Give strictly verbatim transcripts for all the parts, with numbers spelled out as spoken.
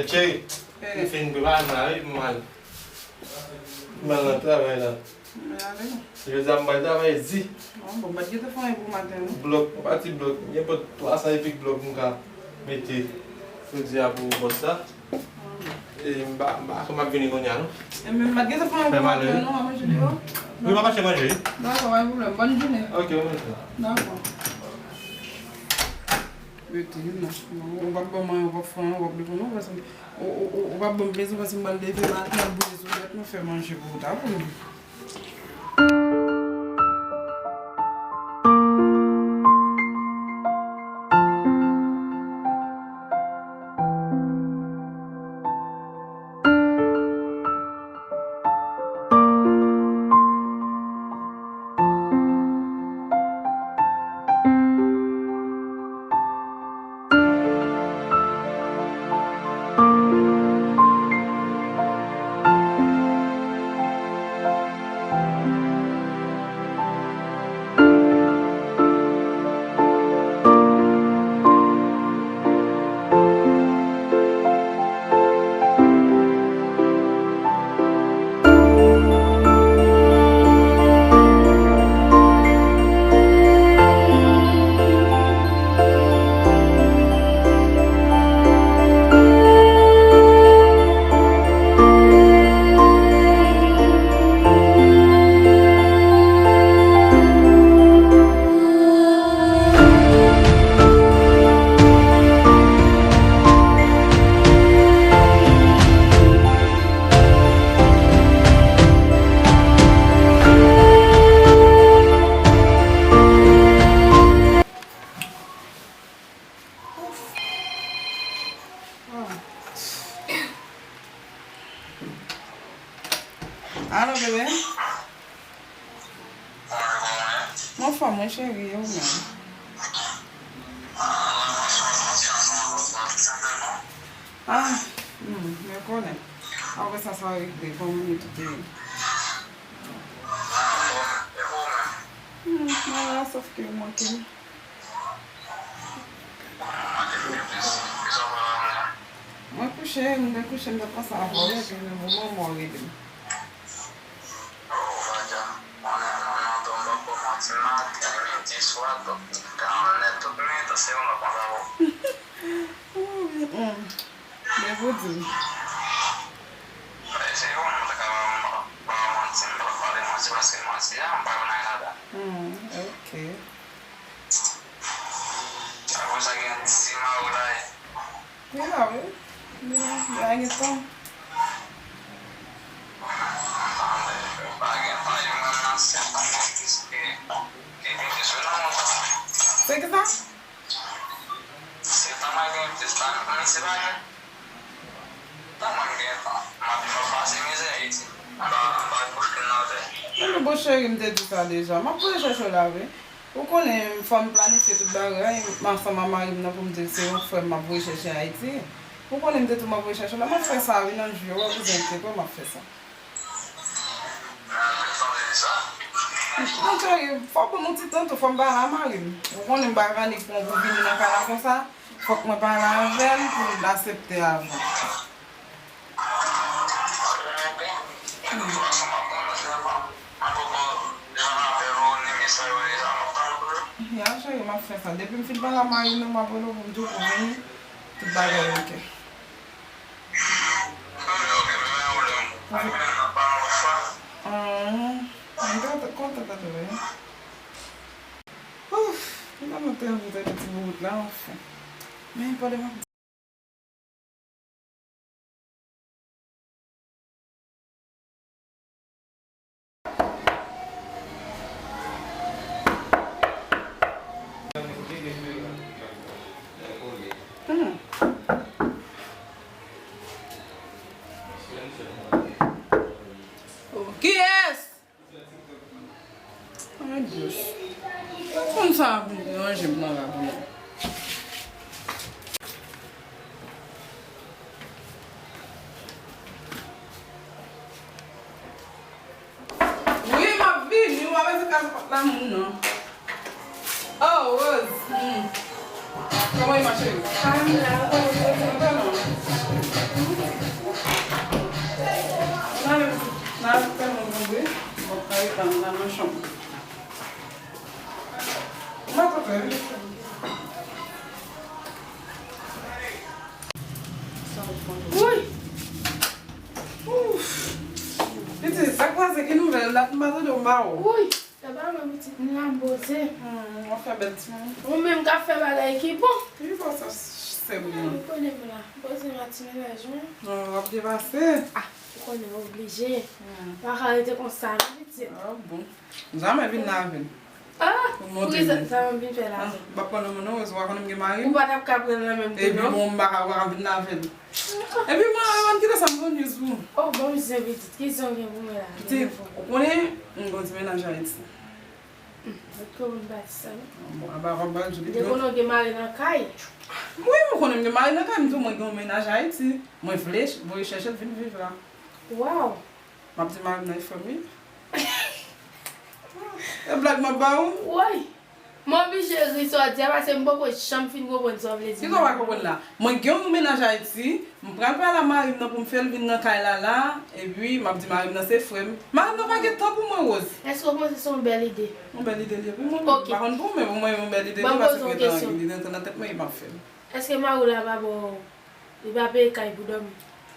Cheri, m fin prepare m la, wi, pou m al. M al nan travay la. Mwen ale. Jodi a m pral travay di. Bon, bon, m pa t gentan fè anyen pou maten, non. Blòk, yon pati blòk. Gen pòt twa san epik blòk m ka mete jodi a pou bòs la. E m pa, m pa, m ap vini kounye a, non. E men m pa t gentan fè anyen pou maten, non, a manje deyò. Wi, m ap achte manje, wi. Dakò, pa gen pwoblèm. Bòn jounen. Ok, bòn jounen. Dakò. Mete, non. Ou p ap ban m anyen, ou p ap fè anyen, ou p ap defann, non, paske ou, ou, ou, ou p ap ban m plezi, paske m pral leve maten, m ap boule sou tèt mwen, fè manje pou ou ta boule. Alo, bebe. Mwen anfòm, wi, cheri, e ou menm? Ah, hmm, mwen konnen. Apre sa, sa regle, kòman nou tout ye? Hmm, mwen la, sòf ke mwen ke Mwen kouche, m te kouche, m te panse avè w, epi nan moman mwen rele m. Mm, mm. Men pou di m. Mm, ok. Apre sa gen ti mari w la ye. Li la wi. Li la, li la gen tan. Pa gen tan, li menm nan sèt an gen plis ke, ke gen plis nan montan. Se ki sa? Sèt an mwen gen plis la, men se pa gen. Tan mwen m gen tan. M ap, m ap pase mizè Ayiti. Anba, anba bouch moun nan tè. Ebyen, bon, cheri, m te di sa deja. M ap voye chèche w la, wi. Ou konnen, fò m planifye tout bagay, m ansanm a mari m nan pou m di l se yon frè m m ap voye chèche Ayiti. Ou konnen m te di w m ap voye chèche w la, m ap fè sa, wi, nan jou yo, w ap bezwen enkyete w, m ap fè sa. Non, cheri, fò w ban m yon ti tan tou, fò m pale a mari m. Ou konnen m pa ka annik pran w pou vini nan kay la konsa. Fòk mwen pale avè l pou l aksepte avan. Ya, cheri, m ap fè sa. Depi m fin pale a mari m nan, m ap rele w pou m di w pou vini. Tout bagay oke. Ahn, mwen te kontan tande w, wi. Ouf, m tèlman te anvi tande ti boubout la, anfen. Men, pandan m ap Hmm. Oh, kiyès? Ay, Dye. Moun sa ap deranje m nan la, vrèman. Wi, m ap vini, w ap rete kal pòt la moun nan. Oh, Rose. Hmm. Kòman e, ma chérie? Sa m la, ou konn ou konn non. Nan, nan chanm. Mwen kontan. Woy! Ouf! Pitit, sa k pase? Ki nouvèl? Dat m pa tande w, m pa wè w. Woy! Sa pa mwen, pitit, m la, m poze. Hmm, w ap fè bèl timoun. Ou menm k ap fè bagay ki bon. Ki bon sa, sè m nan? Ou konnen m la. M poze m ak ti mennaj mwen. Non, w ap depase. Ah, ou konnen oblije. Hmm. Pa ka rete konsa, non, pitit. Ah, bon. Jamè vin la avè l. Ah, pou montre sa, sa m vin fè la. Ah, m p ap pran nan men w, ou pa konnen m gen mari m? Ou pa t ap ka pran nan men m tou, non? Epi bon, m pa ka, ou pa ka vin la avè l. Epi mwen, mwen kite sa m konn yous pou. Oh, bon, misye pitit, ki jan gen pou mwen la? Pitit, ou konnen, m gon ti mennaj Ayiti. Hmm, ou t konn bati sa, non? Bon, aba w ap ba l di pitit. Depi w konnen w gen mari nan kay. Wi, mwen konnen m gen mari nan kay, m di w mwen gen yon mennaj Ayiti. Mwen vle ch-, voye chèche l vin viv la. Wow! M ap di mari m nan e frè m, wi. E blag m ap ba ou? Woy! M oblije ri sa w di a, paske m poko janm fin konprann sa w vle di. Kisa w pa konprann la? Mwen gen yon mennaj Ayiti, m pral pale a mari m nan pou m fè l vin nan kay la la, epi m ap di mari m nan se frè m. Mari m nan pa gen tan pou mwen, Rose. Èske w panse se yon bèl ide? Yon bèl ide li ye pou mwen. Ok. M pa konn pou ou, men pou mwen, yon bèl ide li ye, paske m gen tan, li gen tan nan tèt mwen, e m ap fè l. Èske mari w la pa ba w Li pa peye kay pou dòmi.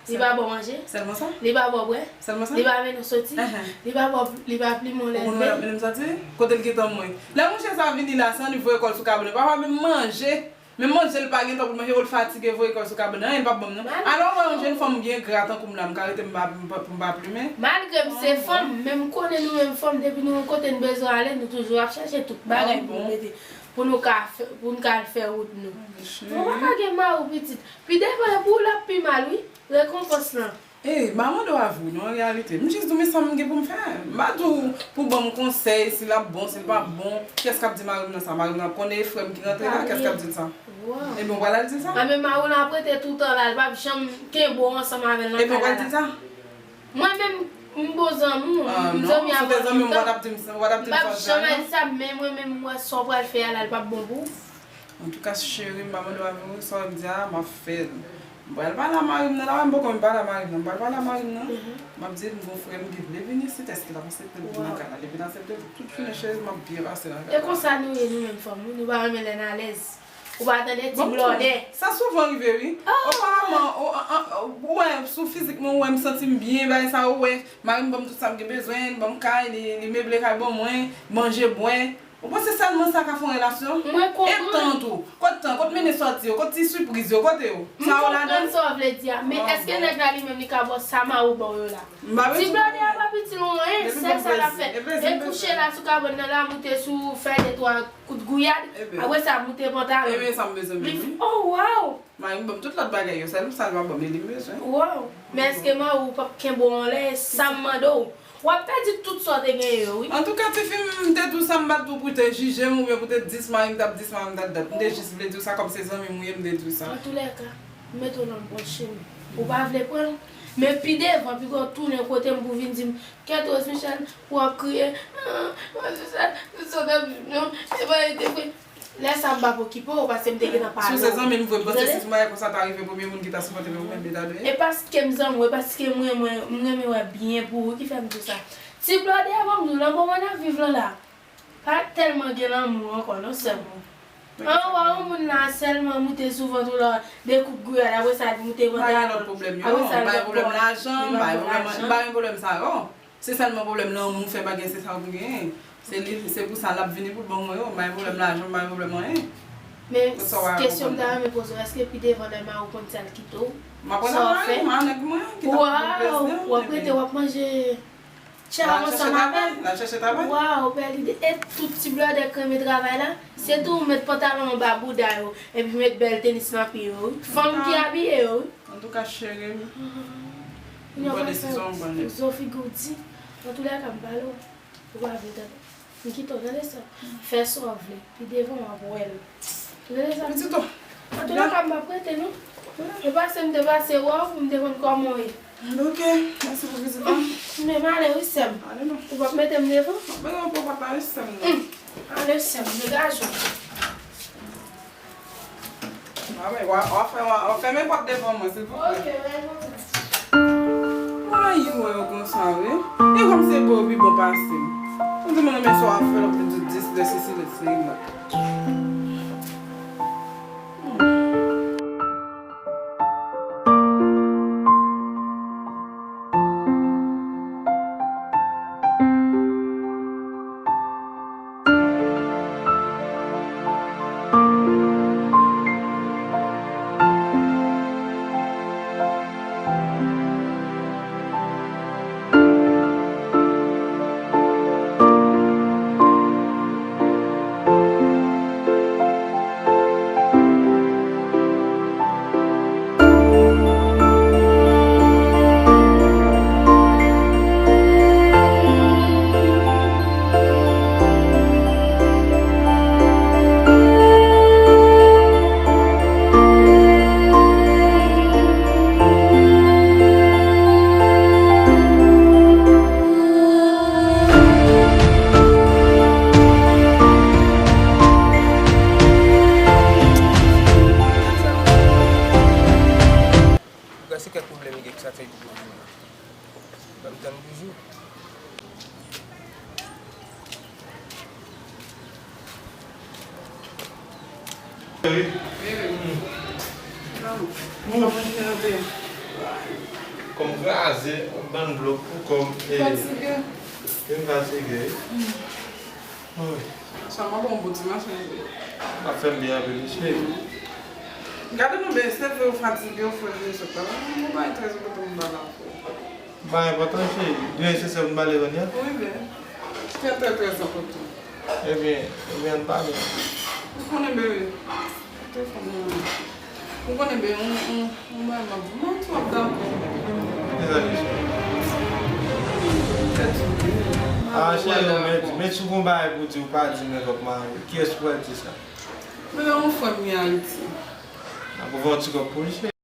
Li pa ba w manje. Sèlman sa? Li pa ba w bwè. Sèlman sa? Li pa mennen w soti. Li pa ba w, li pa plimen w lè l bèl. Ou konn wè l ap mennen m soti? Kote l gentan mwen? Lè monchè sa vini la, se annik voye kò l sou kabann. Li pa menm manje. Menm manje l pa gentan pou l manje, pou l fatige voye kò l sou kabann. Anyen l p ap ban m, non. Alò, ou wè yon jèn fanm byen gra tankou m la, m ka rete m pa, m pa, m pa plimen? Malgre m se fanm, men m konnen nou menm fanm, depi nou yon kote n bezwen ale, nou toujou ap chèche tout bagay pou nou mete. Pou nou ka fè, pou n ka al fè wout nou. Mwen pa ka gen mari w pitit. Pi devan, pou w l ap pi mal, wi. Rekonpans lan. Ey, m pa mande w avè w, non, an reyalite. M jis di w, men sa m gen pou m fè. M pa di w pou ban m konsèy, si l ap bon, si l p ap bon. Kiyès k ap di mari m nan sa? Mari m nan ap konnen e frè m ki rantre la, kiyès k ap di l sa? Ebyen, w pral al di l sa? Anben, mari w nan ap rete toutan la, l p ap janm kenbe w ansanm avè l nan kay la. Ebyen, w pral di l sa? Mwen menm, m bon zanmi w, m zanmi avè w. Ah non, si w te zanmi m, w pa t ap di m sa, w pa t ap di m sa w di a, non. M p ap janm di sa, men mwen menm, m wè sa w pral fè a la, l p ap bon pou ou. Antouka, cheri, m pa mande w avè w, sa w di a, m ap fè l. M pral pale a mari m nan, la, m poko menm pale a mari m nan, m pral pale a mari m nan. M ap di l, m gon frè m ki vle vin isit, èske l ap aksepte l vin nan kay la? Depi l aksepte, tout jounen, cheri, m ap byen pase nan kay la. E konsa nou ye, nou menm fanm, wi, nou pa renmen lè n alèz. Ou pa tande ti blòdè. Sa souvan rive, wi. Oparaman, ou, an, an, ou wè, sou fizik mwen, ou wè m santi m byen, bagay sa, ou wè, mari m ban m tout sa m gen bezwen, li ban m kay, li, li meble kay ban mwen, manje, bwè. Ou panse sèlman sa ka fè yon relasyon? Mwen konprann. E tan tou. Kot tan? Kot mennen sòti yo? Kot ti sipriz yo? Kote yo? Sa yo ladan? M konprann sa w vle di a, men èske nèg la li menm li ka ba w sa mari w ba w yo la? Ti blòdè a p ap itil ou anyen, sèl sa l ap fè. E kouche la sou kabann nan la, moute sou fè de twa kout gouyad, apre sa moute pantalon. Ebyen, sa m bezwen menm, wi. Oh, wow! Mari m ban m tout lòt bagay yo, sèl sa l pa ban m, e li m bezwen. Wow! Men èske mari w p ap kenbe w anlè, sa m mande w? W ap pèdi tout sa w te genyen yo, wi. Antouka, tifi m, m te di w sa, m pa t di w pou w te jije m oubyen pou w te dis mari m, t ap dis mari m, dat, dat. M te jis vle di w sa, kòm se zanmi m ou ye, m te di w sa. Antoulèka, m mete w nan bon chemen. Ou pa vle pran l, men pi devan, piga w tounen kote m pou w vin di m, kèt Rose Michelle, w ap kriye, ah, Rose Michelle, tout sa w t ap di m nan, se pa rete vre. Lè sa a m p ap okipe w, paske m te gentan pale w. Si w se zanmi m vre, m panse si yon bagay konsa ta rive, premye moun ki ta sipòte m, ou menm li ta dwe ye. E paske m zanmi w, e paske m renmen, m renmen wè byen pou ou ki fè m di w sa. Ti blòdè, ban m di w, nan moman n ap viv lan la, pa tèlman gen lanmou ankò, non, sè m. An wè yon moun la sèlman moute sou vant ou la, de kout gouyad, apre sa l moute pantalon, apre sa l lòt bò. M pa gen pwoblèm lajan, m pa gen pwoblèm, m pa gen pwoblèm sa yo. Se sèlman pwoblèm lanmou, fè bagay, se sa w pou genyen. Se li, se pou sa l ap vini pou l ban mwen yo. M pa gen pwoblèm lajan, m pa gen pwoblèm anyen. Men kesyon m ta renmen poze w, èske pi devan lè mari w konn sa l kite w, sa w ap fè? Waw, w ap rete, w ap manje tchè ansanm avè l. L al chèche travay. Waw, bèl ide. E tout ti blòdè k renmen travay la, se tou w met pantalon anba bouda yo, epi met bèl tenis nan pye yo, wi. Fanm ki abiye yo, wi. Antouka, cheri m, m pran desizyon m pran nèt. Zo figi w di. Antoulèka, m pale w. Ou pa vle tande. M kite w, tande sa. Fè sa w vle. Pi devan, w ap wè l. Tande sa? Pitit o. Antoulèka, m p ap rete, non. E pase m te pase wè w pou m te konn kòman w ye. Ok, mèsi pou vizit la. Men m ale wi, sè m. Ale non. Ou p ap mete m devan? Mwen gen yon pòpat la wi, sè m. Ale, sè m, degaje w. A wi, w a, w a fè, w a, w a fèmen pòt devan mwen, silvouplè. Ok, mèsi. Ay, ou wè yo konsa, wi. E kòm se bo pi bon pase m. Mwen di mwen renmen sa w ap fè, l ap di dis de sisi de sisi. Prèske kèk pwoblèm li gen ki sa fè li pou pwoblèm la. Ban m tann toujou. Wi. Kòm kraze, yon bann dlo pou kò m. Fatige. M fatige. Wi. Sèlman bon, bon ti mache. M ap fè m byen anpil, wi, cheri. Gade non, ben, se vre ou fatige, ou fè vye sot la. Mwen bay trèz goud pou m ba la pou ou. Ba enpòtan, cheri. Dwe nesesè pou n pale kounye a? Wi, ben. Trè, trè, trè enpòtan. Ebyen, ebyen, ann pale. Ou konnen, bebe. Ou konnen, bebe, on, on, on bagay m ap di. Mwen, tou ap dakò. Mezanmi, cheri. Ah, cheri, men, men si w gon bagay pou di, ou pa di, men kòk mari. Kiyès pou al di sa? Bebe, on frè m gen Ayiti. N ap ouvè yon ti kòk pou li, cheri.